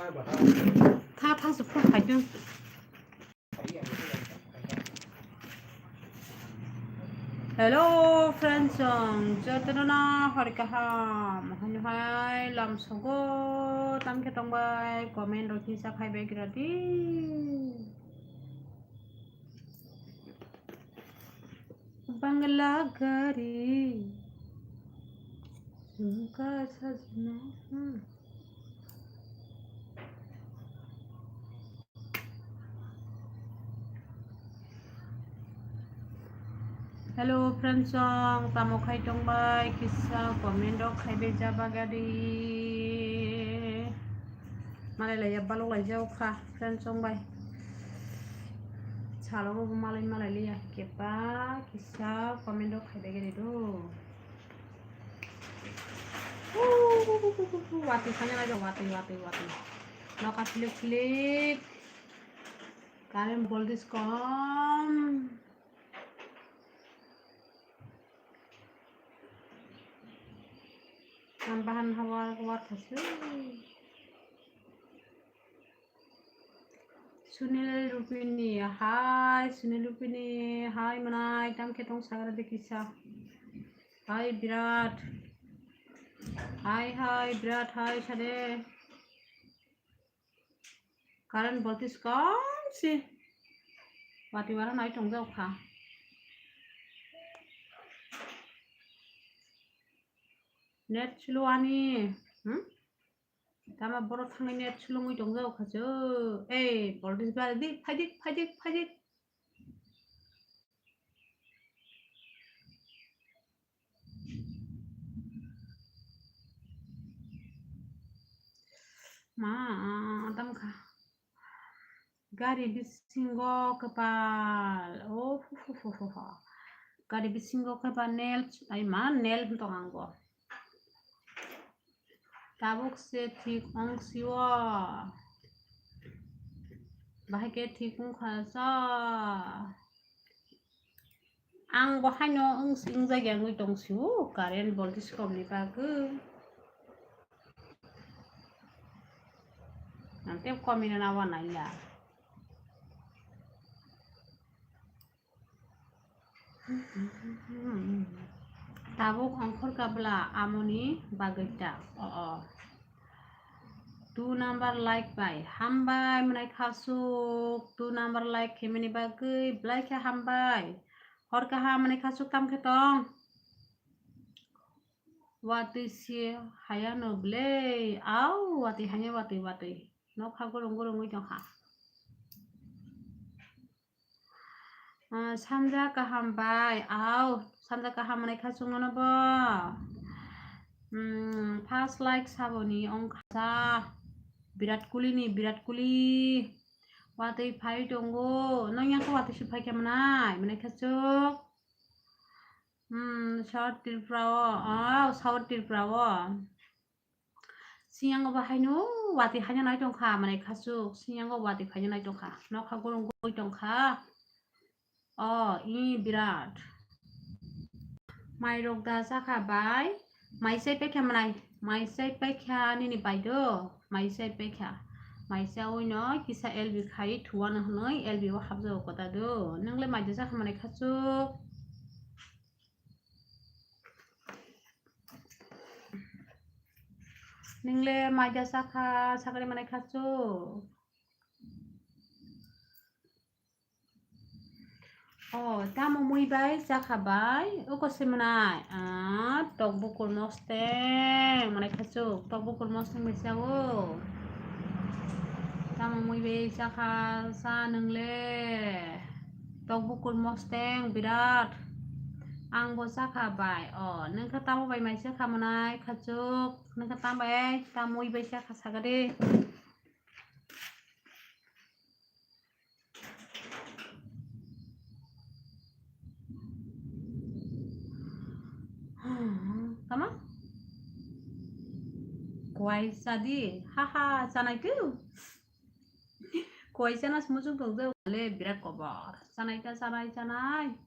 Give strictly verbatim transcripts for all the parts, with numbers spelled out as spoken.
Tha tha se phone khai dun. Hello friends, chwng jotono no hor kaham. Hwnwi hai lam sogo tam khe tong bai, comment rok kisa khai bai gra di. Bangla gari. Jumka sajna. Hello friends, chwng tamo khai tong bai, kisa comment rok khai bai jaba gari. Malai lai ya balok lai jao kha friends chwng bai. Salo bo malai malai liya kepa kisa comment rok khai bai gari do. Watwi sanya lai jao, watwi, watwi, watwi. Noka flik flik. Current voltage kom. Ang bahan hawar war thaswi. Sunil Rupini, hai Sunil Rupini, hai manai tam khe tong sagra de kisa. Hai Birat. Hai hai Birat hai sade. Current voltage kom si. Watwi wara nai tong jao kha. Net slow ani. Hmm? Tama borok thangwi net slungwi tong jao kha se. Ei, voltage bare di, phai dik, phai dik, phai dik. Ma, tam kha. Gari bisingo kwpal. Oh, hu, hu, hu, hu, hu. Gari bisingo kwpal nail, ai ma, nail tong ango. Tabuk se thik wng sio. Bahai khe thik wng kha sa. Ang bo haino wng si, wng jagya wngwi tong sio, current voltage kom ni bagwi. Ang tei kom ni na wa nai ya. Tabuk ongkhor kabla amoni bagwi ta. O, o. Two number like bai. Hambai mwnai khasuk. Two number like khemini bagwi. Belai khe hambai. Hor kaham mwnai khasuk tam khe tong. Watwi se hayano ble. Au, watwi hanya watwi, watwi. Nokha gurung gurung wi tongkha. Ah, sanja kaham bai. Au, sanja kaham mwnai khasuk nono bo. Hmm, first like saboni ongkha sa. Virat Kohli ni, Virat Kohli. Watwi phai tongo. Nong yang khe watwi se phai khe mwnai, mwnai khasuk. Hmm, South Tripura o. Au, South Tripura o. Siyang bo haino watwi haino nai tongkha, mwnai khasuk. Siyang bo watwi phaino nai tongkha. Nokha gurung gurung tongkha. O, i Virat. Mai rok da chakha bai. Mai chai paikha mwnai. Mai chai paikha nini bai do. Mai chai paikha. Mai chawi no kisa L B khai thuwa no hwnwi L B o hapjago kota do. Nwngle mai da chakha mwnai khasuk. Ningle mai da chakha, sakri mwnai khasuk. O, tamo mui bai chakha bai, uko se mwnai. Ah, tok bukur mosteng, mwnai khasuk, tok bukur mosteng bai chago. Tamo mui bai chakha, sa nwngle. Tok bukur mosteng birat. Ang bo chakha bai. O, nungkha tamo bai mai chakha mwnai khasuk. Nungkha tamo bai, tamo mui bai chakha sagade. Tama? Kuai sadi. Haha, sanai tu. Kuai sana smujuk dong je le birat kobor. Sanai ta sanai sanai.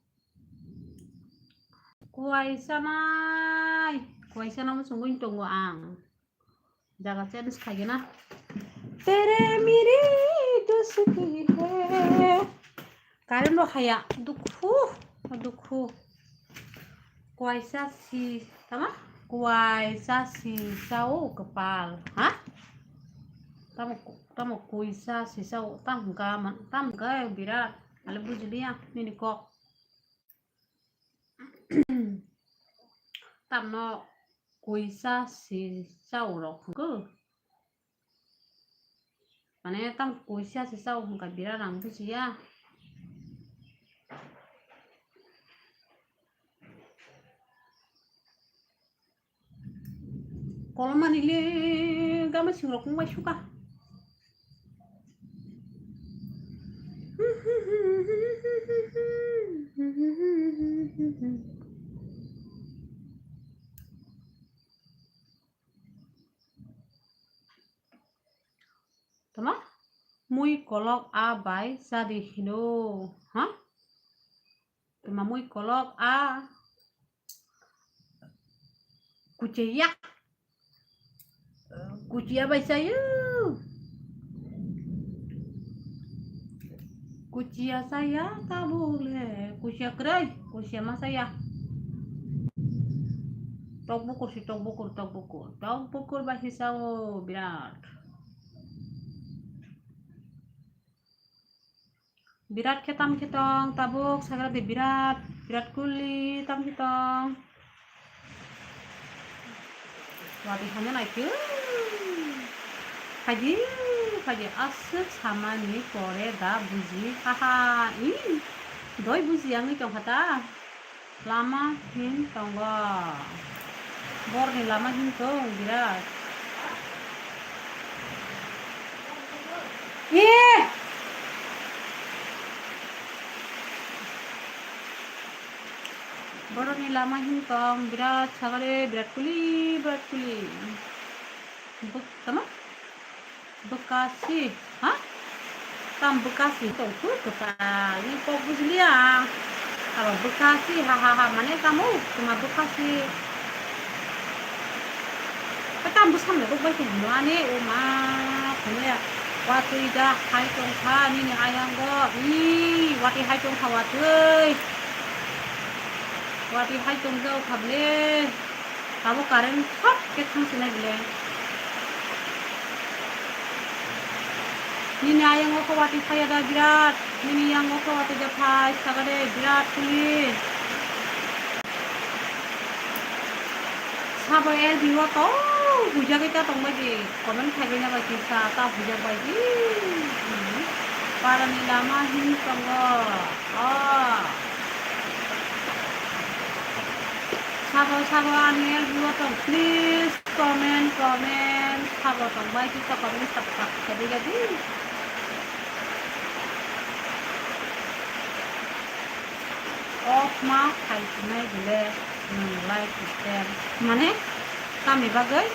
Kuai sanai. Kuai sana mo sungguin tongo ang. Jaga change khaigena. Tere miri dosti hai. Current bo haya, dukhu, dukhu. Kuaisa si, tama? Kuaisa si sao kwpal, ha? Tamo, tamo kuisa si sao, tam ga man, tam ga birat. Ale bujiliya, nini kok. Tamno kuisa si sao rok hwnkhe. Mane tam kuisa se sao hwnkha birat ang bujiya. Kolomani le gama singrok wngbai suka. Tama? Mui kolok a bai chadi hino, ha? Tama mui kolok a kucheya. Kucheya bai chayo. Kuchiya saya tabuk le, kuchiya kwrwi, kuchiya ma saya. Tok bukur si, tok bukur, tok bukur, tok bukur bai si sao birat. Birat khe tam khe tong, tabuk sagra de birat, birat kuli tam khe tong. Watwi hanya naikhe. Phaidi, phaidi, aswk samani pore da buji, haha, i, doi buji wngwi tongkha ta. Lama hin tongo. Borni lama hin tong birat. Ye! Boroni lama hin tong birat sagale, birat kuli, birat kuli. Buk-, tama? Bwkasi, ha? Tam bwkasi tong thu kwpal, ni kok bujiliya. Abo bwkasi, ha, ha, ha, mane tamo, tuma bwkasi. Tam bwsam le buk bai tong ani, o ma, khunuya. Watwi da hai tong kha, nini ayang go, i, watwi hai tong kha watwi. Watwi hai tong jao kha ble. Abo current thok khe thang sinai bole. Nini ayang o khe watwi phaiya da birat. Nini yang o khe watwi da phai sagade birat kuli. Sabo L B o to hujagwi ta tongbai di. Comment khaibaina bai kisa ta hujak bai di. Parani lama hin tongo. Oh. Sabo, sabo, ani L B o tong, please comment, comment, sabo tong bai kisa comment subscribe khe di gadi. Off ma khai sinai bole, hmm, like share. Mane, tamni bagwi,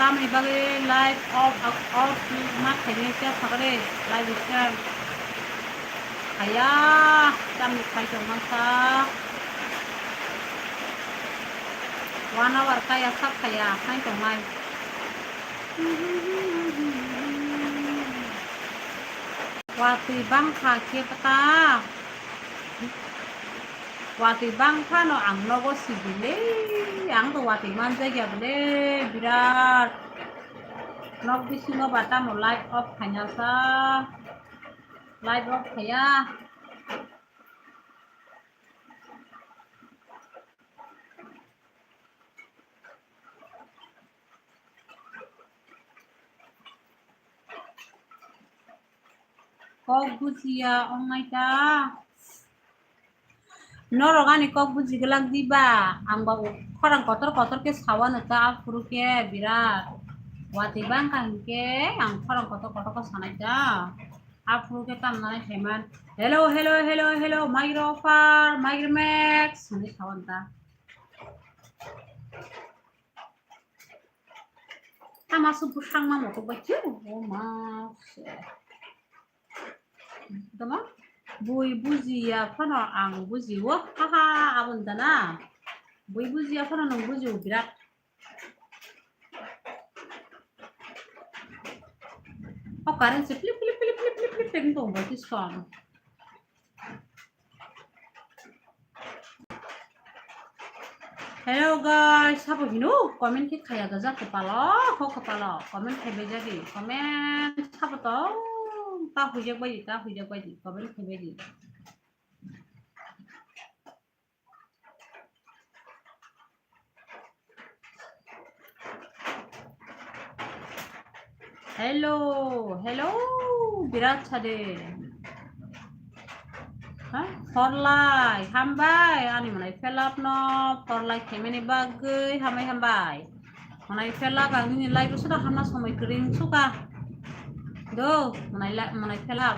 tamni bagwi live off, off ma khainai khe sakare, live share. Haya, tamni khai tong mangkha. One hour kaya sak khaya, khai tongnai. Watwi bangkha khe pata. Watwi bangphano ang nogo sibile. Ang to watwi manjakya bole birat. Nok bisingo ba tamo live off khainasa. Live off khaya. Kok bujiya ongnaita. Norok ani kok buji glak diba? Ang ba khorang kotor kotor khe sawano ta, aphuru khe birat. Watwi bangkha hinkhe ang khorang kotor kotor khe sanai ta. Aphuru khe tamnai thaiman. Hello, hello, hello, hello, Micro Offer, Micro Max, hinwi sawan ta. Tama su bwsang ma motok bai khe, o ma se. Tama? Bui bujiya phano ang bujio, haha, aboni jana. Bui bujiya phano nwng bujio birat. Current se plip, plip, plip, plip, plip, plip, plip, tong bai tiskon. Hello guys, sabo hino comment khe khaya gajak kwpalo, ho kwpalo, comment khaibai jadi, comment sabo to, ta huijak bai, ta huijak bai, comment khaibai di. Hello, hello, birat sade. Ha? Forlai, hambai, ani mwnai phelap no, forlai khaimani bagwi, hambai, hambai. Mwnai phelap, ang nini live o suda hamna somoi kwrwi wngsuka. Do, mwnai la-, mwnai phelap.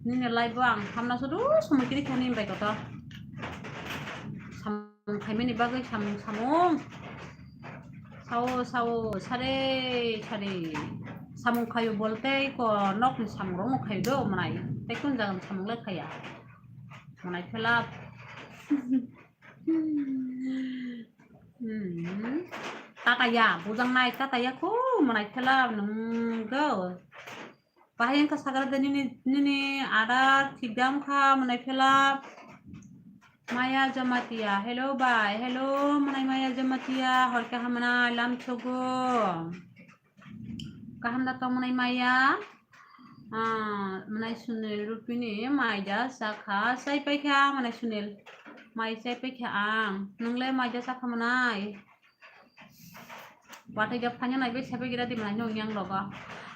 Nini live o ang hamna sudu somoi kwrwi khani bai kotor. Samung khaimani bagwi samung, samung. Sao, sao, sare, sare. Samung khayo bolte ko nokni samung rokno khayo do mwnai. Tei kun jagan samung le khaya. Mwnai phelap. Hmm. Tata ya, bujang nai tata ya ko mwnai phelap nung go. Bahai wngkha sakra de nini, nini adar thik da wngkha mwnai phelap. Maya Jamatia, hello bai, hello mwnai Maya Jamatia, hor kaham mwnai lamsogo. Kaham da tong mwnai Maya? Ah, mwnai Sunil Rupini, mai da sakha, sai paikha mwnai Sunil. Mai sai paikha ang, nwngle mai da sakha mwnai. Watwi da phanya nai bai sabai gira di mwnai nung yang logo.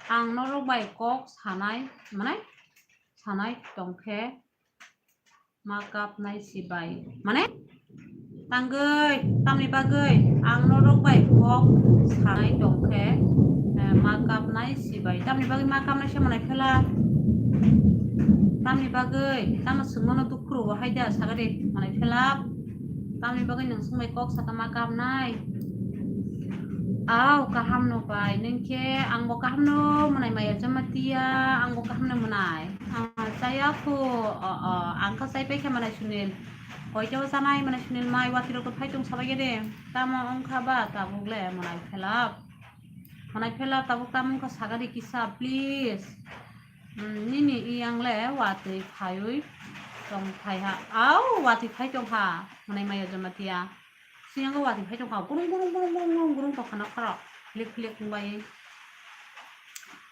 Ang norok bai kok sanai, mwnai sanai tongkhe ma kapnai sibai. Mane? Tangwi, tamni bagwi ang norok bai kok sanai tongkhe, eh, ma kapnai sibai. Tamni bagwi ma kapnai se mwnai phelap. Tamni bagwi, tamo swngmano dukhu rwo hai da sagadi mwnai phelap. Tamni bagwi nwng swngbai kok saka ma kapnai. Aw, kaham no bai, nwng khe ang bo kaham no mwnai Maya Jamatia, ang bo kaham no mwnai. Ah, chaya khu, o, o, ang kha chai paikha mwnai Sunil. Koito chanai mwnai Sunil mai watwi rok phai tong sabai gede. Tamo wngkha ba tabuk le mwnai phelap. Mwnai phelap tabuk tamo wngkha sagadi kisa, please. Hmm, nini iyang le watwi phaiwi tong phaiha. Aw, watwi phai tongkha mwnai Maya Jamatia. Siyango watwi phai tongkha, gurung, gurung, gurung, gurung, gurung tongkha nokharok, philik, philik wngbai.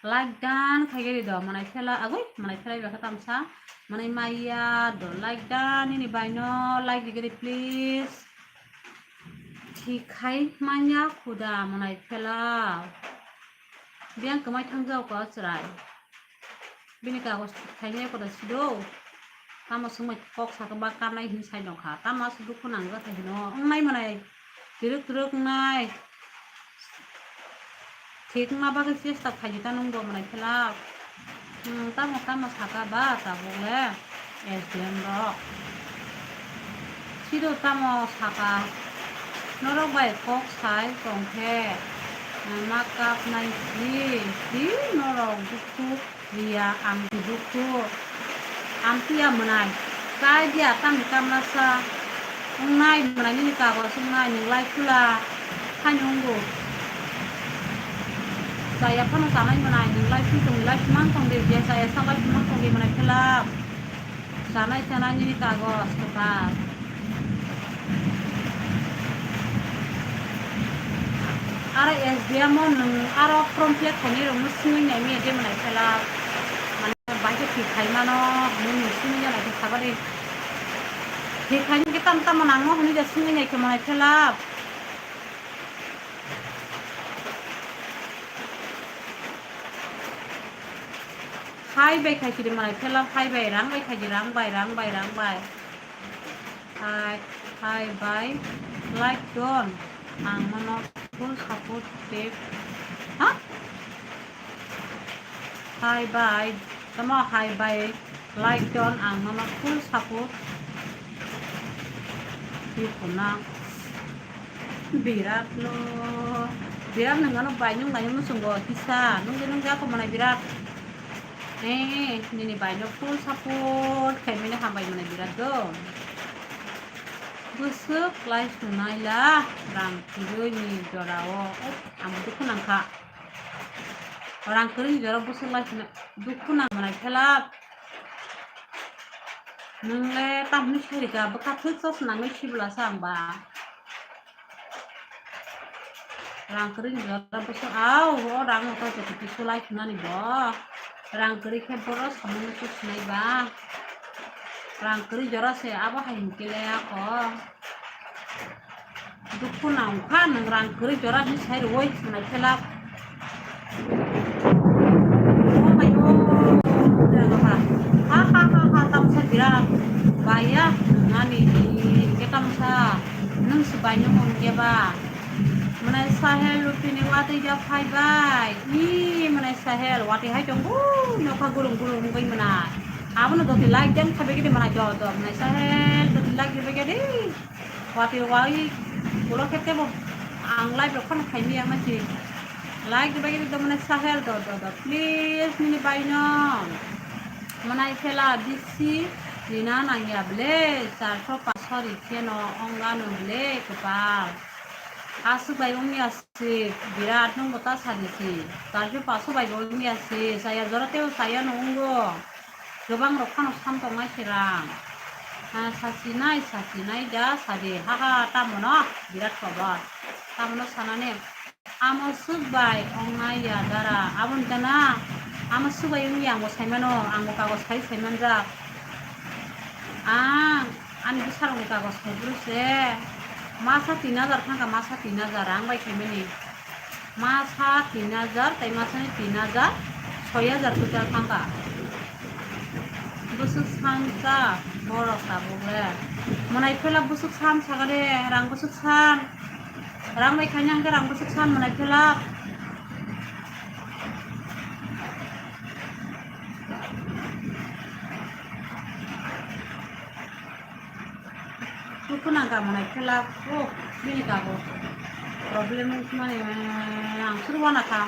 Like dan khaigari do, mwnai phela, agoi, mwnai phelai bakha tamsa, mwnai Maya do, like dan, nini baino, like digari, please. Thik khai manya khuda, mwnai phela. Biyang kwmai thangjao ko chwrai. Bini kagoj thik khainai koda sido. Tamo swngmai kok sakhe ba kapnai hin sai nokha. Tamo aswk dukhu nangjak hai hino. Wngnai mwnai. Twrwk twrwk wngnai. Thik wngma bagwi chesta khaidi ta nwngbo mwnai phelak. Hmm, tamo tamo saka ba tabuk le S D M rok. Sido tamo saka. Norok bai kok sai tongkhe. Ma kapnai si, si norok dukhu. Iya, ang dukhu. Ang piya mwnai. Kai dia, tamni kamla sa. Wngnai mwnai nini kagoj wngnai, nwng lai phula. Haino wngo. Chaya phano chanai mwnai, nwng lai phul tong, lai phumang tong de, je chaya sa lai phumang tong de mwnai phela. Chanai chanai nini kagoj kwtal. Aro S D M o nwng aro form fill up khainai rokno swngwi naimaya de mwnai phela. Mane bai khe thik khai mano hinwi nwng swngwi ya nai khe saba de. Thik khai khe tamo tamo nango hinwi da swngwi nai khe mwnai phela. Hai bai khai kiri mwnai phela, hai bai rang bai khai kiri, rang bai, rang bai, rang bai. Hai, hai bai, like don, ang nono full support tip. Ha? Hai bai, tamo hai bai, like don, ang nono full support tip na. Birat no, birat nung ano bai nung bai nung sung go kisa, nung je nung jako mwnai birat. Eh, nini bai no full support khaimani hambai mwnai birat do. Bwswk lai sunai la, rang kwrwi ni jora o, eh, ang dukhu nangkha. Rang kwrwi jora bwswk lai kheno dukhu nang manai phelap. Nwng le tamni sarika bwkha thwk chos nangwi sibla sa ang ba. Rang kwrwi ni jora bwswk, au, o rang no ta jotto kisu lai khwnani bo. Rang kwrwi khe bohrok samung no sinai ba. Rang kwrwi jora se abo hai hinkhe le ako. Dukhu nang kha nwng rang kwrwi jora hinwi sai rwui khwnai phelak. Oh my God. Ha ha ha ha, tamsa birat. Baiya, nani, ke tamsa. Nwng si bai nwng hwn khe ba. Mwnai Sahel rupini watwi ja phai bai. Ih, mwnai Sahel watwi hai tongo. Nokha gulung gulung wngwi mwnai. Abono jotwi like jang khabai khe mwnai do do. Mwnai Sahel jotwi like khabai khe di. Watwi wai ulo khe tebo ang live rok phano khaimya masi. Like khabai khe di do mwnai Sahel do do do. Please nini bai no. Mwnai phela bisi rina nangya ble. Charso paso ri kheno ongla no ble kwpal. Aswk bai wngya si birat nwng bo ta sadi si. Charso paso bai bo wngya si. Chaya jora teo chaya no wngo. Kwbang rok phano sam tongnai se rang. Ha, sasinai, sasinai da sadi. Ha ha, tamo no birat khobor. Tamo no sanani. Amo swk bai ongnai ya dara. Abo ni gana. Amo swk bai wngya ang bo saimano. Ang bo kagos khai saimanjak. Ang ani bwsarokni kagos khaibru se masa tin hajar thangkha, masa tin hajar ang bai khaimani. Masa tin hajar tei masani tin hajar, soi hajar total thangkha. Bwswk san cha borok tabuk le. Mwnai phela bwswk san sakha de, rang bwswk san. Rang bai khaina hwnkhe rang bwswk san mwnai phela. Dukhu nang ka mwnai phela, oh, bini kago problem wngmani, eh, ang suru wana kha.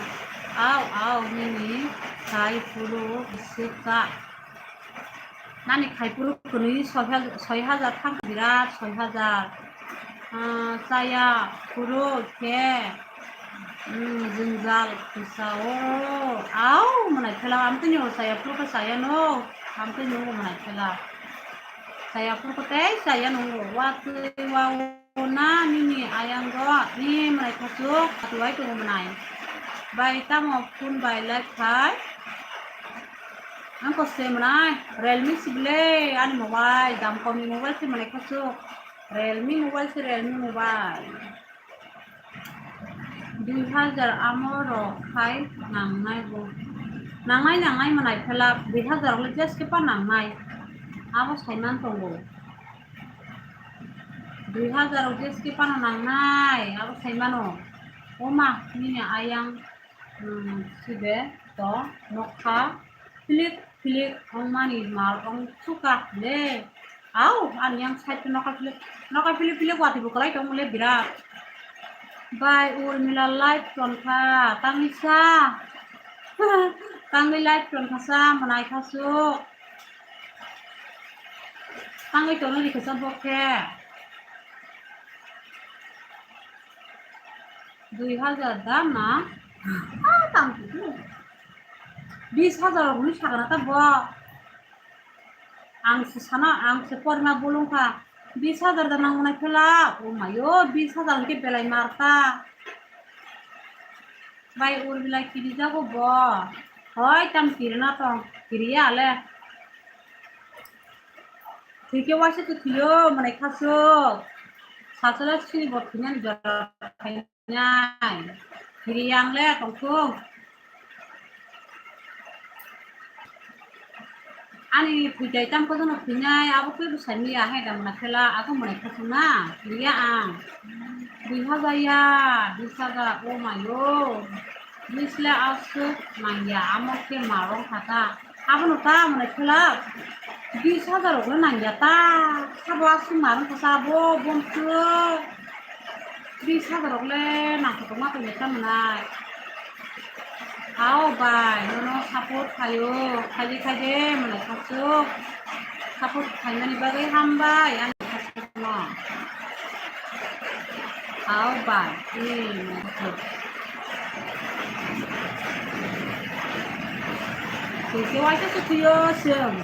Au, au, nini khai phuru bwswk ka. Nani khai phuru kwnwi soi hajar, soi hajar thang birat soi hajar. Ah, chaya phuru khe. Hmm, jwngjal kwsa o. Au, mwnai phela, amtwini o chaya phuru khe chaya no. Amtwini o mwnai phela. Chaya phuru khe tei chaya no. Watwi wa o na nini ayang go. Ni mwnai khasu. Watwi wai tongo mwnai. Bai tamo phone bai live khai. Ang ko se mwnai. Realme si ble. Ani mobile. Dam kom ni mobile si mwnai khasu. Realme mobile si Realme mobile. Dui hajar amo rok khai nangnai bo. Nangnai, nangnai mwnai phela dui hajar rok le jeske pa nangnai. Abo saiman tongo. Dui hajar rok jeske pa no nangnai. Abo saimano. O ma, nini ayang, hmm, sibe to nokha. Philik philik wngmani mal wng sukha le. Au, ani yang side o nokha philik, nokha philik philik watwi bo kwlai tong le birat. Bai Urmila live ton kha, tangwi sa. Tangwi live ton kha sa, mwnai kha su. Tangwi tono ri kha sa bo khe. Dui hajar da na? Ah, tang tu. Bis hajar rok ni sakana ta bo. Ang se sana, ang se porma bolong kha. Bis hajar da nang nai phela. O mayo, bis hajar ke belai mar ta. Bai Urmila kiri jago bo. Hoi tam kiri na tong. Kiri ya le. Thwikhe waisa twi thwiyo, mwnai khasuk. Sachwla sini bo thwinani jora khainai. Thwiriyang le tongthung. Ani thwitai tam kojono thwinai, abo twi bwsai miya hai da mwnai khela, abo mwnai khasuk na, thwiya ang. Dui hajar ya, bis hajar, oh my God. Bisle aswk nangya, amo khe marwng kha ta. Abono ta mwnai khela bis hajar rok le nangya ta. Sabo aswk marwng kha ta, abo bomswk bis hajar rok le nangkha tongma tongya ta mwnai. Ao bai, nono support khaio, khaide khaide mwnai khasuk. Support khaimani bagwi hambai ani khasukno. Ao bai, hmm. Tei waisa se thwiyo chwng.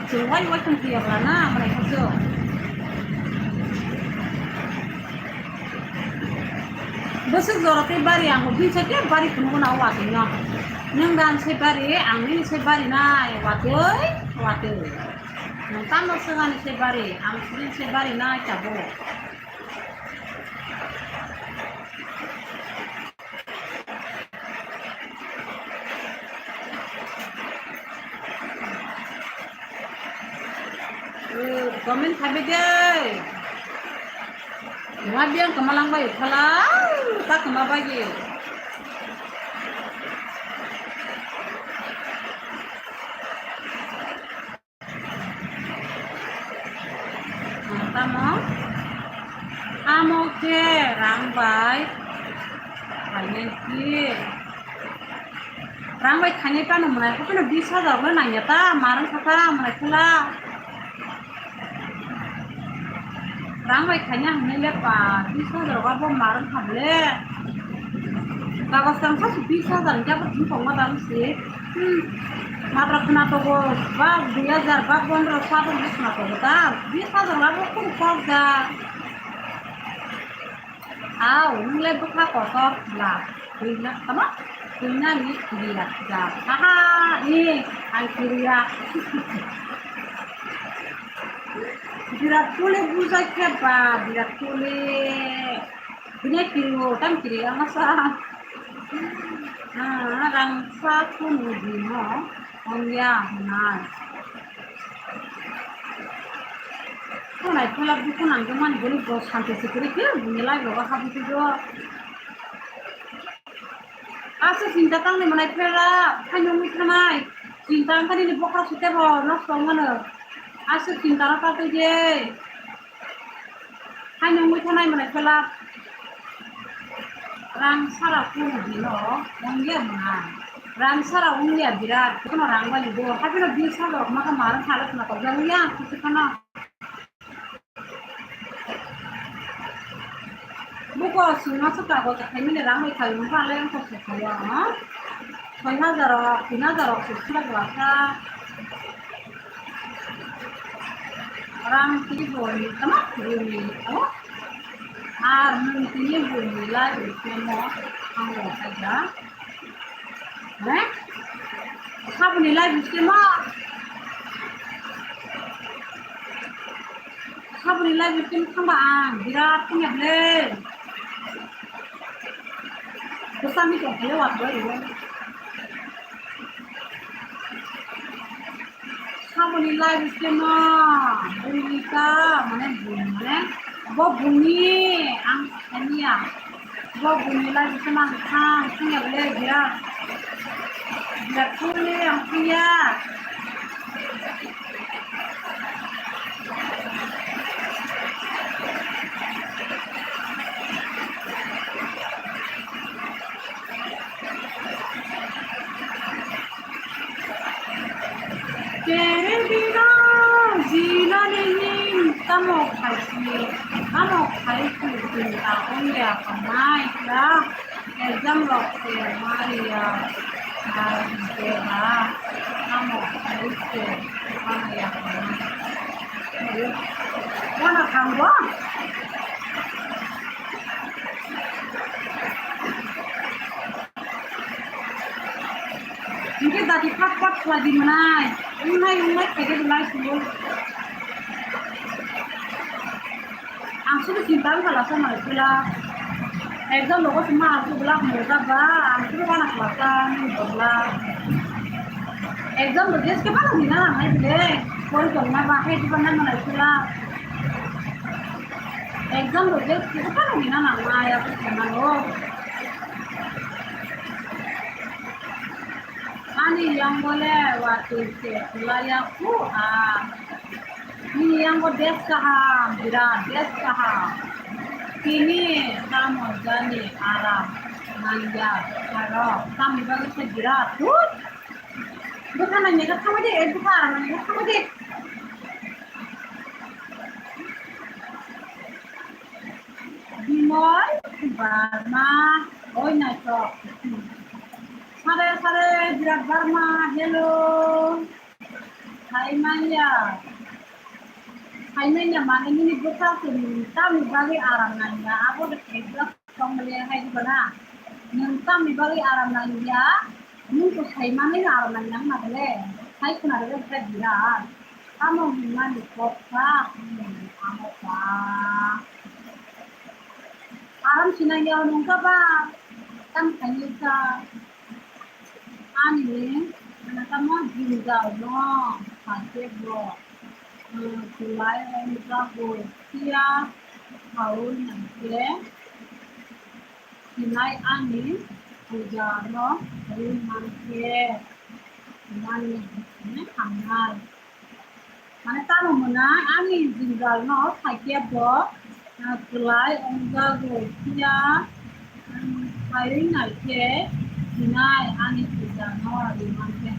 Chwng wai wai thwng thwiya bwla na, amrai kha chwng. Bwswk jora tei bari ang hor din se khe bari phunukgo na o watwi no. Nwng dan se bari, ang nini se bari nai watwi, watwi. Nwng tamo swngani se bari, ang sudin se bari nai tabuk. Comment khabe de. Nwa biang kama lang bai phala, ta kama bai. Tamo, amo khe rang bai khainai khe. Rang bai khainai phano mwnai khe phano bis hajar le nangya ta, marwng kha ta mwnai khula. Rang bai khaina hwnwi le pa, bis hajar ba bo marwng kha bole. Kagos tang sa bis hajar hwnkhe abo thum tongma tang si. Hmm. Matra khna togo ba dui hajar ba pondro so hajar bis khna togo ta. Bis hajar ba bo khum kok da. Au, nwng le bwkha kotor la. Twi na, tamo? Twi na ni kiri ya, ja. Aha, ni, ang kiri ya. Birat Kohli bujai khe ba, Birat Kohli. Bini kiri o, tam kiri ya masa. Ah, rang sa kunu di no. Ongya hwnai. Hwnai phela dukhu nangjakmani boni bo santi se kwrwi khe bini life rogo habwi twigo. Aswk chinta tangni mwnai phela phaino wngwi thanai. Chinta wngkha nini bokhorok site bo nosto wngmano. Aswk chinta no ta twi de. Haino wngwi thanai mwnai phela. Rang sara kunu dino wngya mwnai. Rang sara wngya birat. Kono rang bali do. Habino bis hajar rok maka marwng kha le khna kok jang ya kusi khana. Buko singma se kagoj khaimani rang bai khaimani pha le wngkha se khayo, ha? Soi hajar rok, tin hajar rok se khulak lakha. Rang tini boni tama boni, o? Ar nwng tini boni lai boni kemo ang rok khaida. He? Saboni live stream o. Saboni live stream thangba ang birat thangya ble. Bwsa mi tong phale watwi o. Saboni live stream o. Buini ka mane buini mane bo buini ang saniya. Bo buini lai bisamang thang thangya le biya. Biya thule ang thangya. Tere bina jina ni nim tamo khaisi, tamo khaisi jin ta ongya khamai kla, exam rok se maya, jeba, tamo khaisi maya khamai. Wana kangbo? Hingke dati pat pat khlai di mwnai. Wngnai, wngnai, khaide belai sio. Ang sudu chinta wngkha lasa mwnai pula. Exam logo sima ang sudu belak moja ba, ang sudu wana khlasa nini bobla. Exam bo jeske bana hina nang nai bile. Pori tongma ba, hai diba nang nai pula. Exam bo jeske bana hina nang nai, aku sima lo. Ani yang bole watwi se khulaiya khu a. Nini yang bo des kaham, birat des kaham. Tini tamo jani aram manya aro tamni bagwi se birat. Huh! Bwkha nangya kha thangwi de, bwkha aram nangya kha thangwi de. Bimol Barma, oi naithok. Sare sare Birat Barma, hello. Saimanya. Saimanya mane nini bwsa se tamni bagwi aram nangya. Abo de khaijak tongmani hai di bana. Nwng tamni bagwi aram nangya. Nwng to saimani aram nangya na bole. Sai khuna de khe Birat. Tamo hinmani koksa, hmm, amo ba. Aram sinai ya nungka ba, tam khaini sa. Ani, tamo jinjal no, sakhe bo. Hmm, kulai ongka bo, tia, haul nangke. Sinai ani, puja no, haul nangke. Mani, hamnai. Mane tamo mwnai ani jinjal no saikhe bo, ah, kwlai ongjago phiya, um, phaiwi naikhe hinai ani jinjal no rimankhe.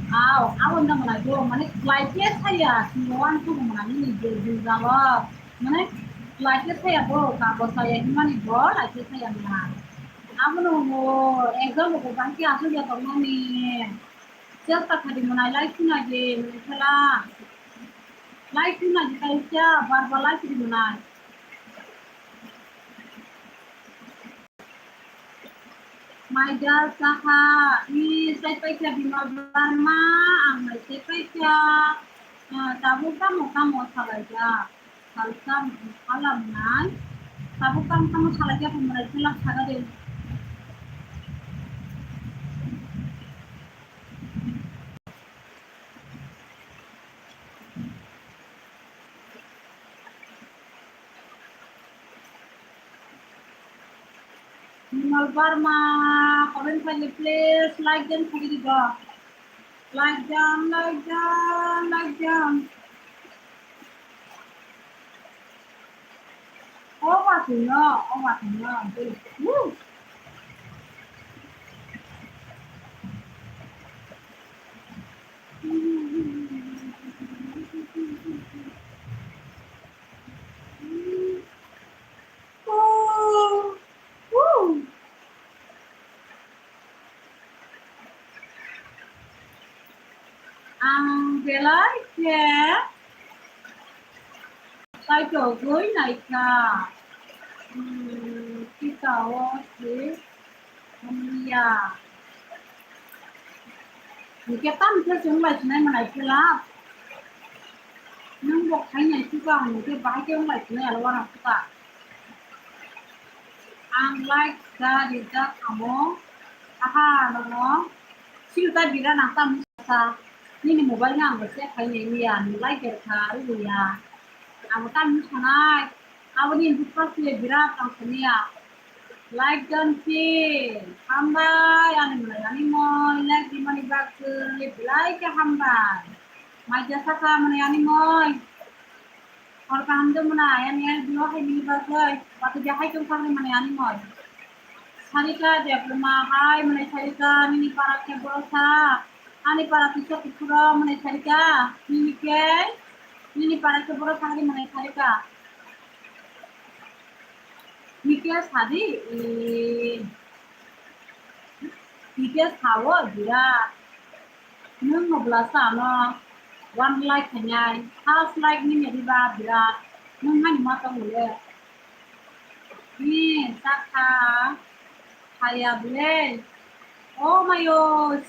Ao, abo wngkha mwnai bo, mane kwlai khe saya, singo uansukgo mwnai nini je jinjalo, mane kwlai khe saya bo, kabo saya hinmani bo lai khe saya mwnai. Abono bo exam rokbo bahai khe aswk ya tongmani. Chesta khaidi mwnai, lai khuna di mwnai khala. Lai khuna di kaisa, bar bar lai khidi mwnai. Maija saha, i sai paikha Bimal Barma, ang nai sai paikha. Ah, tabuk tamo tamo salaijak. Salsa hala mwnai. Tabuk tamo tamo salaijak mwnai khala saga de. Bimal Barma, comment khaidi, please, like dan khaidi do. Like dan, like dan, like dan. O watwi no, o watwi no. Woo! Woo! Woo! Ang belai khe kaitogwi naikha. Hmm, tikao se hamya. Hingke tam khe chwng lai sinai manai khe la. Nwng bo khainai suka hingke bahai khe wng lai sinai alo wana suka. Ang like da rijak amo. Aha, nono. Sini ta bira nang tam sa. Nini mobile no ang bo check khai nai ya, nwng like da kha, rw ya. Abo tam sanai. Aboni bwkha se bira tang sani ya. Like don si. Hambai, ani mwnai ani moi. Like di mani bagwi belai khe hambai. Maija saka mwnai ani moi. Hor kaham de mwnai, ani L B O hai nini bagwi, watwi de hai tong thangwi mwnai ani moi. Sarika Debbarma hai mwnai Sarika, nini para khe boro sa, ani para tisa kuphuro mwnai Sarika, nini khe, nini para khe boro thangwi mwnai Sarika. Nini khe sadi, ee, nini khe sao birat. Nwng no bwlasa ano one like khainai, first like ni medi ba birat. Nwng hani ma tong le. Ni sakha khaya bwle. O mayo,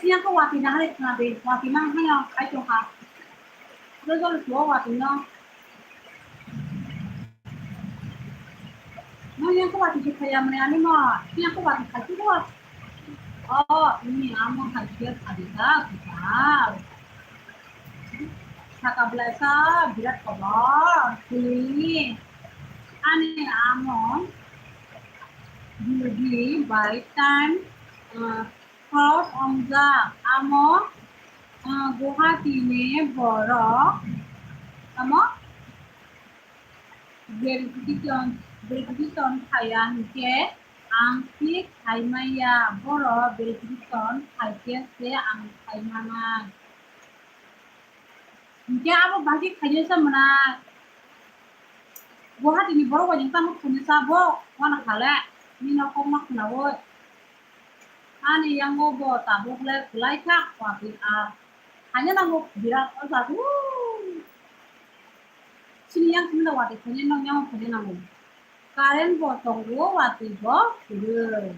siya ko wati na hare khna de, wati na haya ai to ha. Jol jol to wati no. Nang yang kuat di kaya mani ani mo, yang kuat di kaya kuat. Oh, ini amo kaya kaya dah, kuat. Saka belai sa birat kotor, kuli. Ani amo, dugi by time, eh, cross ongjak, amo, eh, Guwahati ni borok, amo, Verification, verification khaiya hinkhe ang thik khaimaya, boro verification khaikhe se ang khaimanai. Hinkhe abo bahai khe khainai sa mwnai. Guwahati ni borok bai tamo khunui sa bo, wano khale, nini kok ma khwnaui. Ani yango bo tabuk le kwlai kha watwi a. Hanya nango birat o jaga. Sini yang sini da watwi thani nong yang thani nango. Current bo tongo watwi bo kwrwi.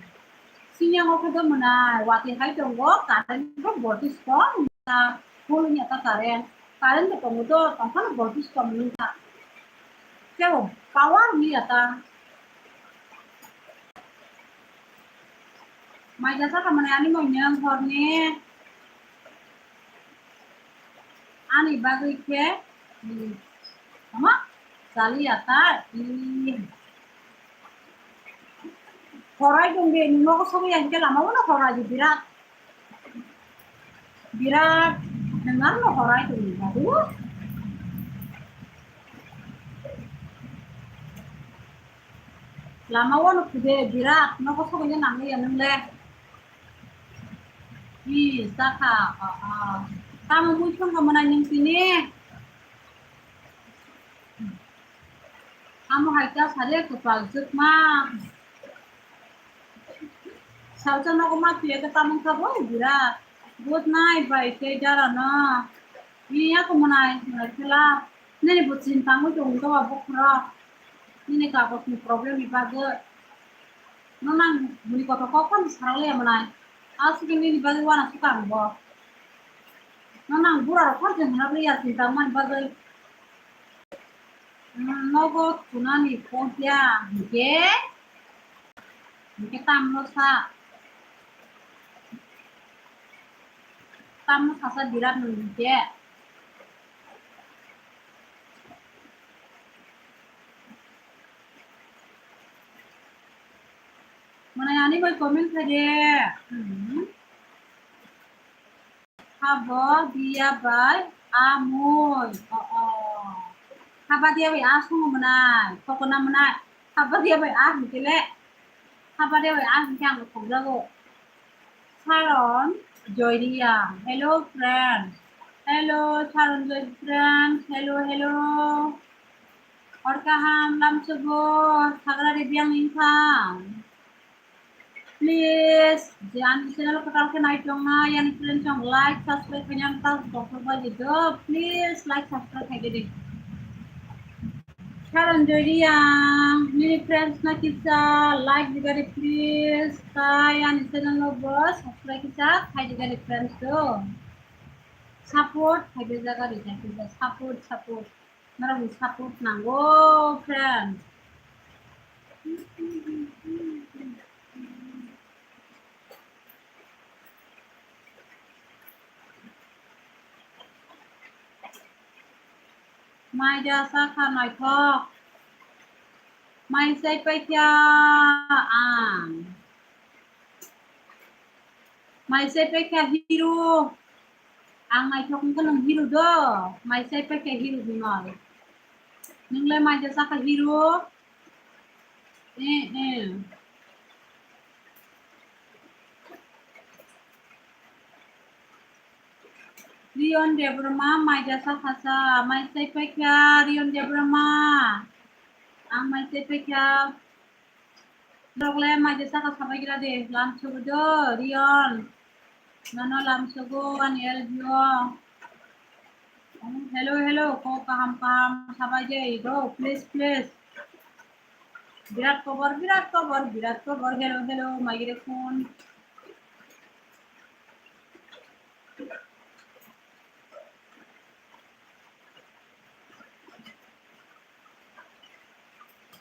Sini yango khe do mwnai watwi hai tongo current bo voltage kong ta phul ya ta current. Current bo tongo do tongphano voltage kong nung ta. Kebo power ni ya ta. Mai jasa kha mwnai ani moi neng horni. Ani bagwi khe, hmm, ama chali ya ta, i. Horai tong de, nogo sobo ya hingke lama o no horai di birat. Birat, nang no horai tong de, badu. Lama o no phude birat, nogo sobo ya nang ya nang le. Hi, sakha, a, a. Tamo mui thung ka mwnai nung sini. Amo hai ta sare kwpal jwkma. Salsa nogo ma tuya ka tamung ka bo birat. Good night, bai, tei dara no. Ni ya ko mwnai, mwnai khela. Nini bo chin tangwi tong to abo khoro. Nini ka bo problem ni bagwi. No nang buni kotor kok phano sarok liya mwnai. Aswk nini bagwi wana swkang bo. No nang bura rok phano hwnna liya chinta mani bagwi. Nogo thunani pohya hwnkhe, hwnkhe tamno sa, tamno sasa birat nung hwnkhe. Mane ani bai comment khai de. Hmm. Habo dia bai a mui. Oh, oh. Haba dia bai a sungo mwnai. Kokona mwnai. Haba dia bai a hwnkhe le. Haba dia bai a hwnkhe ang thokjago. Sharon Joyriya. Hello, friend. Hello, Sharon Joy friend. Hello, hello. Hor kaham lamsogo. Sagra de biang inkhang. Please, je ani channel kwtal khe nai tongna, yani friends rok like, subscribe khaina ta doktor bai di do. Please, like, subscribe khai di. Sharon Joy Riang, nini friends na kisa like di gari please. Kai ani channel no bo subscribe kisa khai di gari friends do. Support khai di gari kisa support, support. Norokni support nango, friends. Mai jasa kha naithok. Mai chai paikha ang. Mai chai paikha hero. Ang naithok wngkha nwng hero do. Mai chai paikha hero hinwi. Nwng le mai jasa kha hero. Eh, eh. Rion Debbarma, mai jasa khasa, mai chai paikha, Rion Debbarma. Ang mai chai paikha. Rok le mai jasa kha sabai gira de, lam sugu do, Rion. Nono lam sugu, ani L B O. Hello, hello, ko kaham, kaham, sabai de, do, please, please. Birat kobor, birat kobor, birat kobor. Hello, hello, microphone.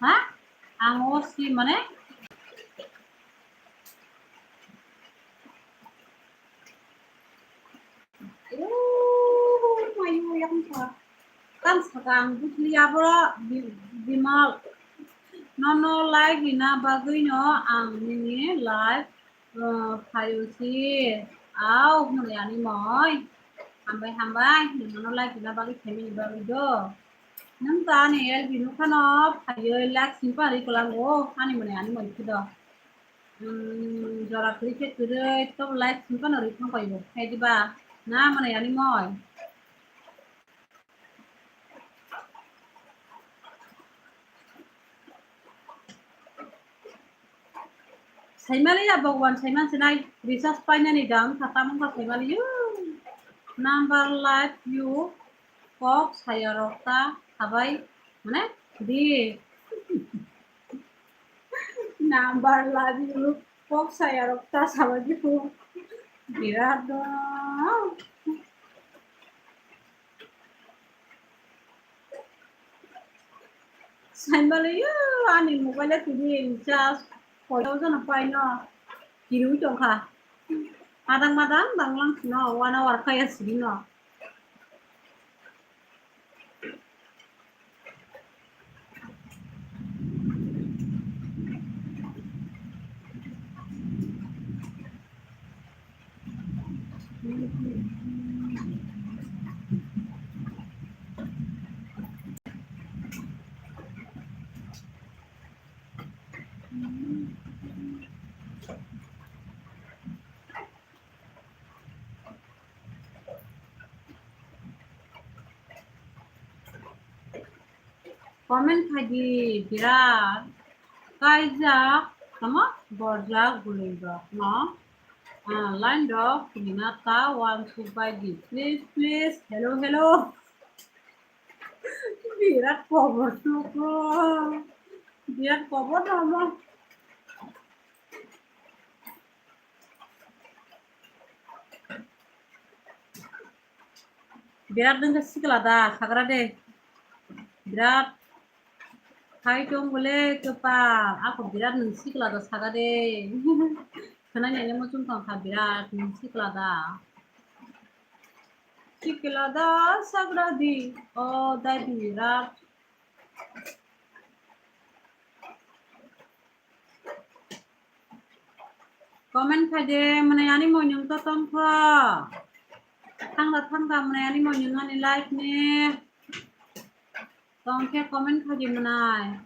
Ha? Ang o si mane? Tam sakang butli aboro bi-, bimal. Nono like rina bagwi no ang nini live, uh, phaio si. Au, hwnwi ani moi. Hambai, hambai. Nono like rina bagwi khaimani bagwi do. Nwng ta ani L B nukhano phaiwi like singpa ri kwlango. Ani mwnai ani moi khe do. Hmm, jora kwrwi khe kwrwi, tobo like singphano rwi thang paio. Khe diba? Na mwnai ani moi. Saimaliya Bhagwan, saiman sinai, recharge painani dam kha, tamung kha saimaliyo. Number live you, kok saya rokta, habai, mane, di. Number live you, kok saya rokta, sabai di ko. Birat do. Saimaliyo, ani mobile tini recharge, koyok jana paino, kirui tongkha. Madang madang, danglang sino, one hour kaya sirino. Comment khaidi birat kaijak, tamo borjak bwrwi rok no. Ah, line rok khulina ta uansuk bai di. Please, please. Hello, hello. Birat kobor suko. Birat kobor no mo. Birat nungkha sikla da, sagra de. Birat khai tong bole kwpal, ako birat nung sikla da saga de. Khwnani ani muchung tong kha birat nung sikla da. Sikla da sagra di, o dai birat. Comment khaide, mwnai ani moinung to tongkha. Thangda thangda mwnai ani moinung ani live ni. Tongkhe comment khaide mwnai.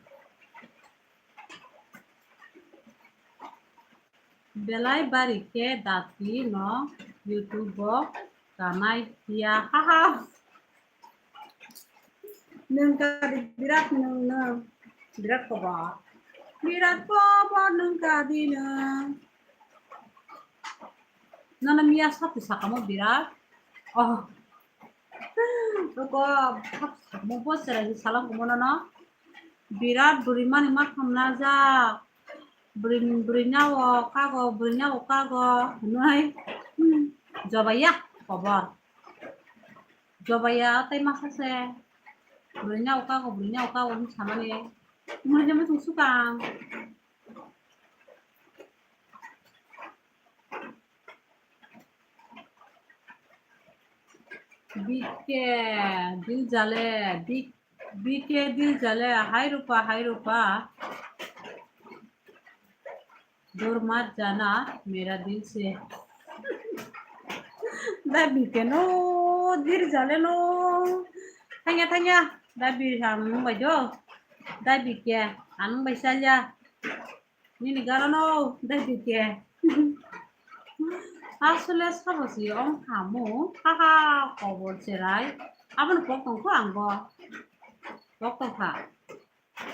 Belai bari khe dati no YouTube o kanai ya, haha. Nung kadi birat nung nung. Birat kobo. Birat kobo nung kadi nung. Nono miya sati sakamo birat. Oh. Roko sap sakamo bo serai salam kumono no. Birat bwrwi mani ma thamna jak. Bwrwi, bwrwi nao kago, bwrwi nao kago. Noi. Hmm. Jobaya kobor. Jobaya tei masa se. Bwrwi nao kago, bwrwi nao kago hinwi samani. Mui jemai sung sukang. B K dil jale, B-, B K dil jale, hai rupa, hai rupa. Dur mat jana mera dil se. Da bike no dir jale no. Thangya, thangya. Da bi ang nung bai do. Da bike ang nung bai salya. Nini gara no da bike. Asole sabo si ong khamu. Haha, kobor serai. Aboni pok tong kho ang bo. Pok tong kha.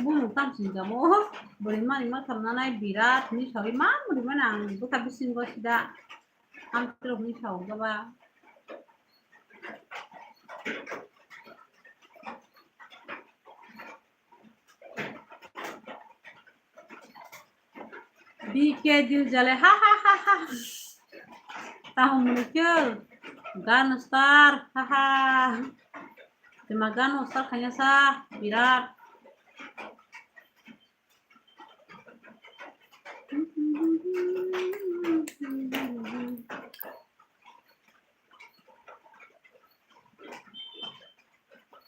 Bumung tam sinjamo, bwrwi mani ma thamnanai birat hinwi sawi ma bwrwi mani ang bwkha bisingo sida amtwrwk hinwi sawi jaba. B K dil jale, ha, ha, ha, ha. Tahum mulikyo, gan star, ha, ha. Tema gan star khanya sa, birat.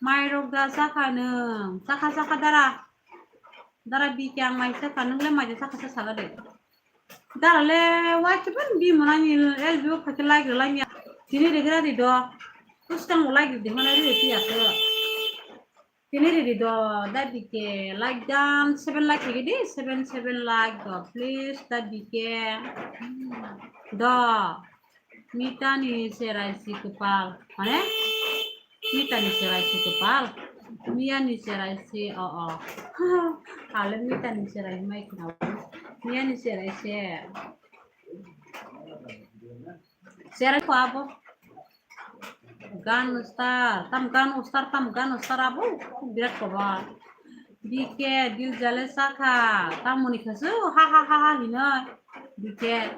Mai rok da chakha nwng. Chakha, chakha dara. Dara bikhe ang mai chakha, nwng le mai da chakha sa saga de. Dara le wai khe ban bi mwnani L B o phaikhe like rwlai ya. Tini regra ri do. Swkang bo like rwdi hwnwi rw phiya khe. Tini riri do, da bike like dan, seven like rigi di, seven, seven like do, please, da bike. Do, mitani serai si kwpal, mane? Mitani serai si kwpal, miyani serai si, o, o. Ale mitani serai mai khna. Niyani cherai se. Cherai ko abo. Gan star, tam gan star, tam gan star abo. Birat koba. B K, dil jale sakha. Tamoni khasu, ha ha ha ha hino. B K.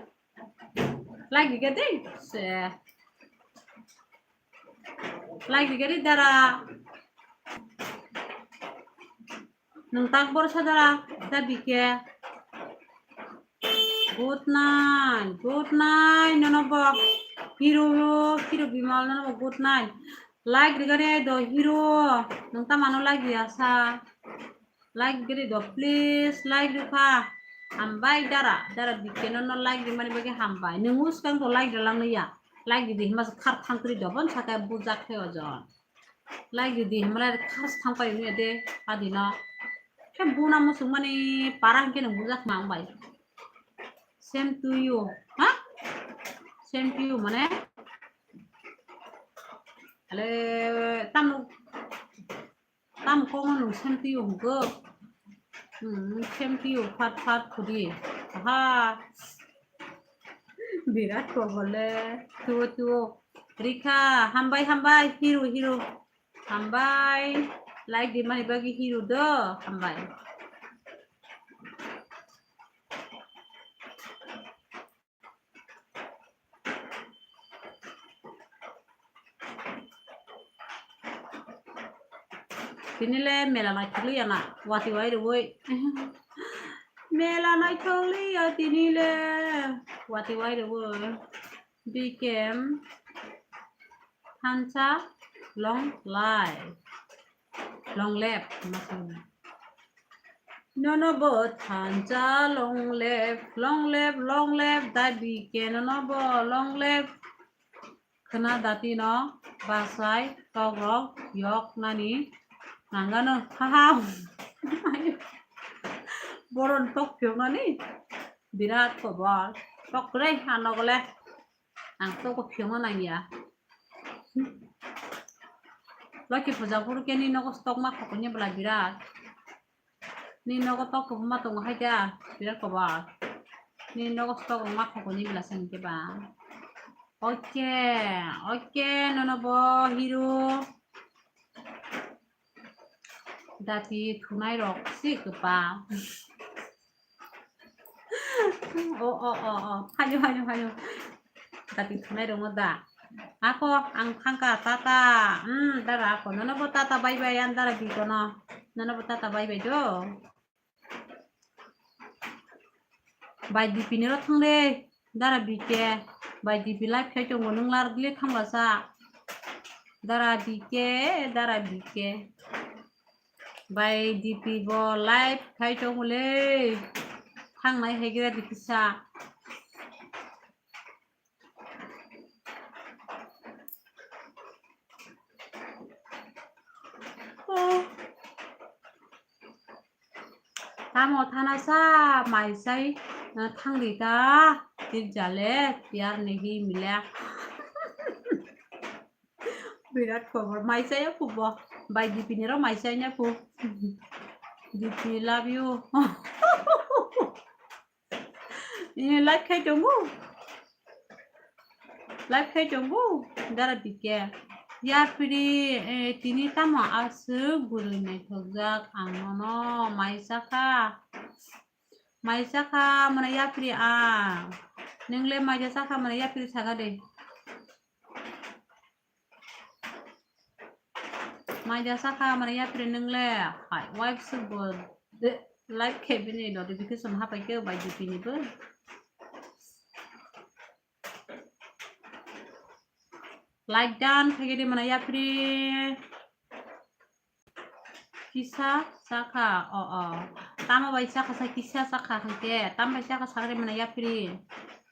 Like di gede. Se. Like di gede dara. Nung tak bor sadara, da B K. Good night, good night, nono bo. Hero, hero Bimal, nono bo good night. Like rigari do hero, nung ta mano like ya sa. Like rigari do, please, like rikha. Hambai dara, dara B K nono like rimani bagwi hambai. Nung uskang to like rilang ya. Like ridi hima khar thang kri do, bon saka bujak khe ojon. Like ridi himlai khas thang pai wngya de adino. Khe buna muchung mani para hwnkhe nung bujak ma wng bai. Same to you. Ha? Same to you mane? Ale tamo, tamo komo nung same to you hwnkhe? Hmm, same to you, fat fat khudi. Ha. Birat kobole. Tuo tuo. Rikha, hambai, hambai, hero, hero. Hambai. Like di mani bagwi hero do. Hambai. Tini le mela naithok liya na, wati wai rwui. Mela naithok liya tini le, wati wai rwui. B K M thansa long life, long life, ma song. Nono bo thansa long life, long life, long life, da B K nono bo long life. Khna dati no bachai tok rok yok nani nangano, haha. Boron tok phiyok nani birat kobor. Tok kwrwi ha nogole. Ang tok phiyokno nangya. Loki puja phuru khe ni nogo stock ma khokoni bwla birat. Ni nogo tok kwbangma tongo hai da, birat kobar. Ni nogo stock rok ma khokoni bwla se hwnkhe ba. Oke, oke, nono bo hero. Dati thunai rok si kwbang. O, o, o, o. Hayo, hayo, hayo. Dati thunai rok no da. Ako ang thangka tata. Hmm, dara ako. Nono bo tata bye bye an dara bikono. Nono bo tata bye bye do. Bai D P ni ro thang de, dara B K. Bai D P live khai tongo, nung lar dile thang basa. Dara B K, dara B K. Bai D P bo live khai tongo le. Thang nai hai gira D P sa. Tamo thana sa mai sai, eh, thangri ta, tir jale, tiyar nehi mile. Birat kobor, mai sai ya phubo, bai D P ni ro mai sai ya phu. D P love you. Ini live khai tongo. Live khai tongo. Dara B K. Yapri, eh, tini tamo aswk bwrwi naithokjak ang nono mai sakha. Mai sakha mane yapri a. Nwngle mai ja sakha mane yapri sakha de. Mai ja sakha mane yapri nwngle hai wife se bo de live khe bini notification hapai khe bai D P ni bo. Like dan khaigidi mane yapri. Kisa sakha, o, o. Tamo bai sakha sa kisa sakha hwnkhe, tamo bai sakha sakha mane yapri.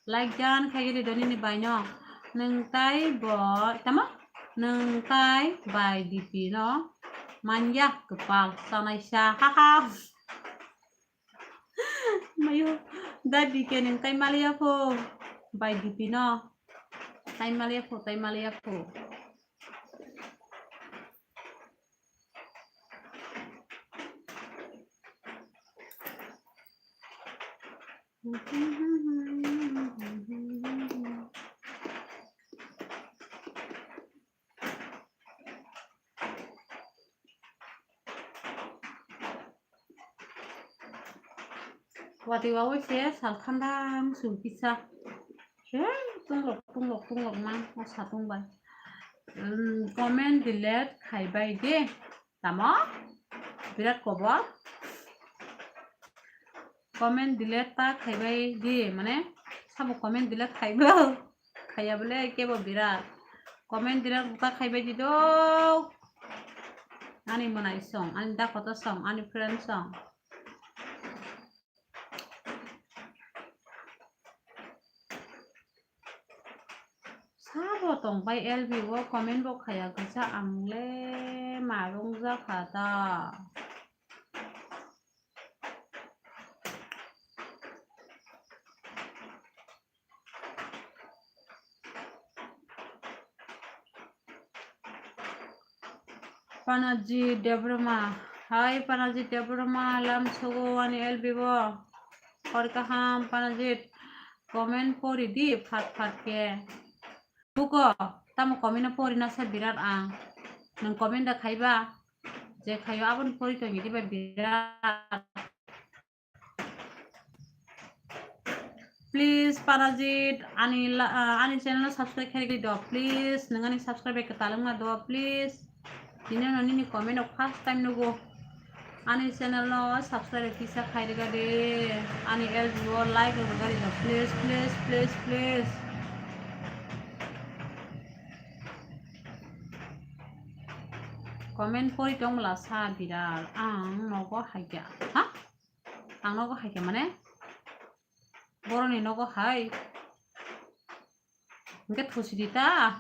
Like dan khaigidi donini baino. Nwng tai bo, tamo? Nwng tai bai D P no manya kwpal chanaisa. Haha. Mayo, da B K nwng tai maliya pho bai D P no. Tai maliya pho, tai maliya pho. Watwi wawi se sal khandang sung kisa. He, tunglok, tunglok, tunglok mang, o satung bai. Hmm, comment delete khaibai de. Tamo? Birat kobor. Comment delete ta khaibai di, mane, sabo comment delete khaibo. Khaiya bole kebo birat. Comment delete ta khaibai di do. Ani monai song, ani dakota song, ani friend song. Sabo tong bai L B o comment bo khaiya kisa ang le marung jakha ta. Panajit Debbarma. Hai Panajit Debbarma, lam sogo ani L B bo. Hor kaham Panajit, comment pori di phat phat ke. Buko, tamo comment no pori na sa birat ang. Nang comment da khaiba, je khayo aboni pori tongi diba birat. Please, Parajit, ani la-, ah, ani channel no subscribe khairigwi do, please. Nwng ani subscribe bai kwtal wngma do, please. Tini no nini comment rok first time nugo. Ani channel no subscribe kisa khairiga de. Ani L B o like rok rwgari do, please, please, please, please. Comment pori tongmwla sa biral, ang nogo haikha. Ha? Ang nogo haikha mane? Boroni nogo hai. Hingke thusi di ta.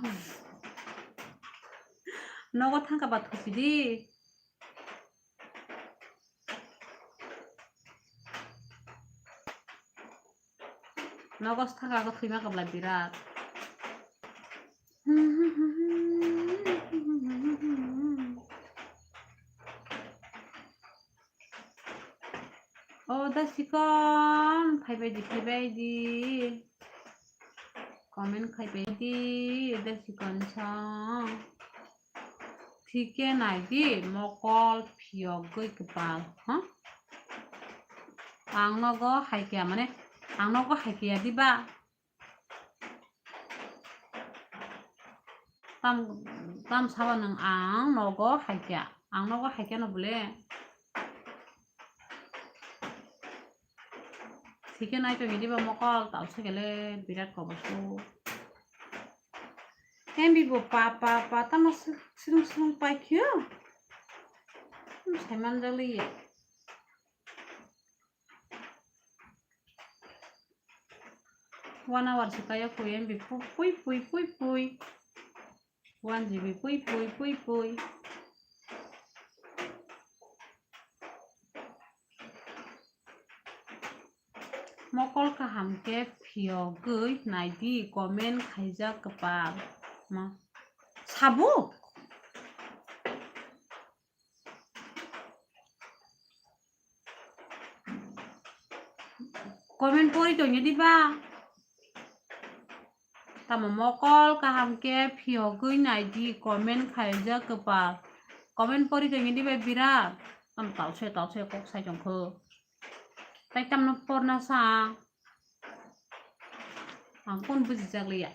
Nogo thangkha ba thusi di. Nogo thangkha khe thwima khe belai birat. O da sikon, phaibai di, phaibai di. Comment khaibai di, da sikon song. Thike nai di, mokol phiyogwi kwpal, ha? Ang nogo haikya, mane, ang nogo haikya diba? Tam, tam sabo nwng ang nogo haikya, ang nogo haikya no bole. Thike nai tongwi diba mokol, tal se kele birat kobor su. Hembi bo pa, pa, pa, tamo si-, silung, silung pai khio. Hmm, saiman jali ye. One hour se kaya pui, hembi pu-, pui, pui, pui, pui. One G B pui, pui, pui, pui. Mokol kaham khe phiyogwi nai di, comment khaijak kwpal. Ma. Sabuk? Comment pori tongya diba? Tamo mokol kaham khe phiyogwi nai di, comment khaijak kwpal. Comment pori tongya diba birat? Tam talse talse kok sai tongkho. Tai tamno porna sa. Ang kon bujijak liya.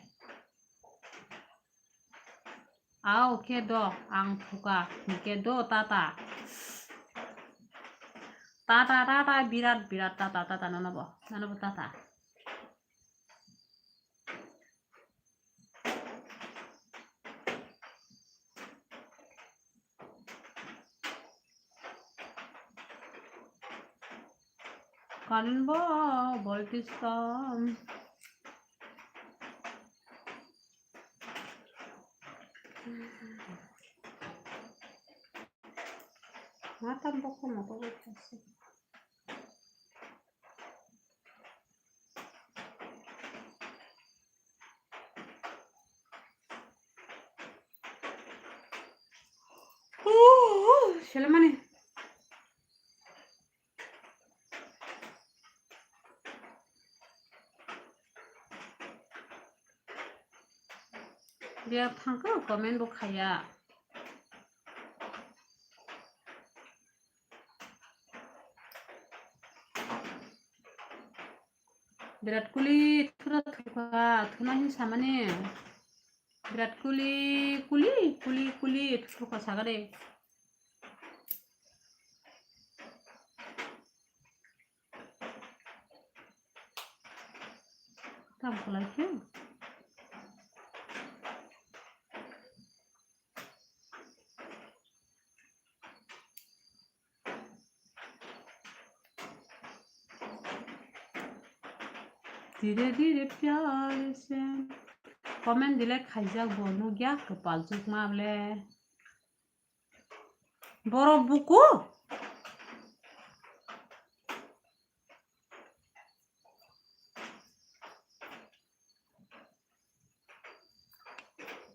Ao khe do, ang thuka, hingke do tata. Tata, tata, birat, birat tata, tata, nono bo, nono bo tata. Current bo voltage kom. Mata bokong moto bokong se. Selemani. ya thangkha, comment bo khaya. Virat Kohli thura thukha, thuna hin samani. Virat Kohli, Kohli, Kohli, Kohli thukha sagade. Tam khwlai khe. Dhire dhire pyar se. Comment delete khaijak bo nukya, kwpal chukma ble. Borok buku?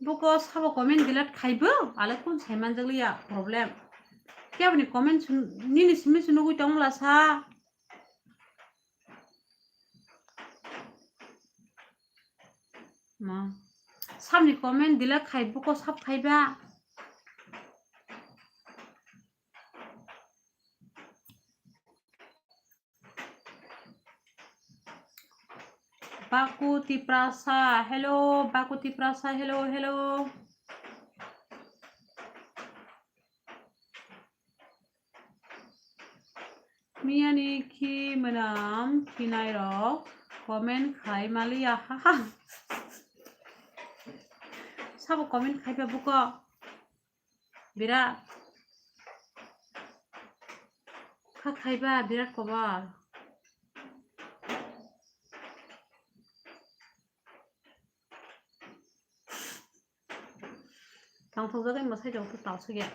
Buko sabo comment delete khaibo, ale kun sai manjak liya problem. Keboni comment sun-, nini simi se nugui tongla sa. Ma. Sabni comment delete khai, buko sab khaiba. Baku Tiprasa, hello, Baku Tiprasa, hello, hello. Miyani khi mwnam khinairok comment khai maliya, haha. Sabo comment khaiba buko. Birat. Kha khaiba birat kobar. Tang thok jagwi mwsai rok khe tal sugya.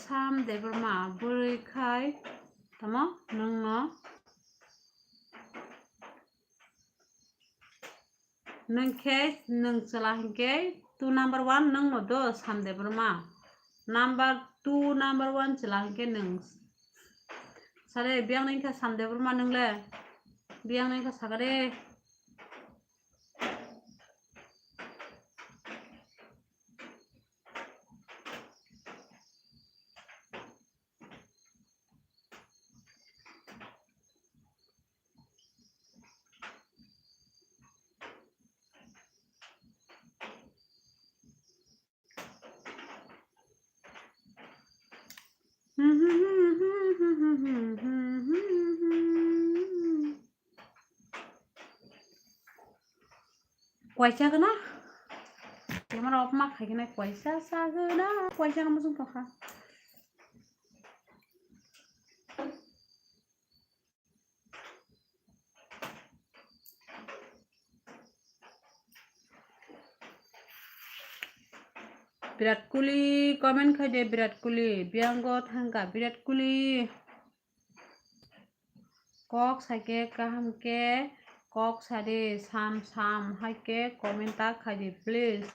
Sam Debbarma bwrwi khai tamo nwngno. Nwng khe nwng chwla hinkhe two number one nwngno do Sam Debbarma. Number two, number one chwla hinkhe nwng. Sare biyang nangkha Sam Debbarma nwng le. Biyang nangkha sakare. Kwaisa gana. Camera off ma khai gana kwaisa sa gana. Kwaisa gana muchung tongkha. Virat Kohli, comment khai de Virat Kohli. Biyango thangkha Virat Kohli. Kok saikhe kaham khe kok sadi, sam sam haikhe comment ta khaidi please.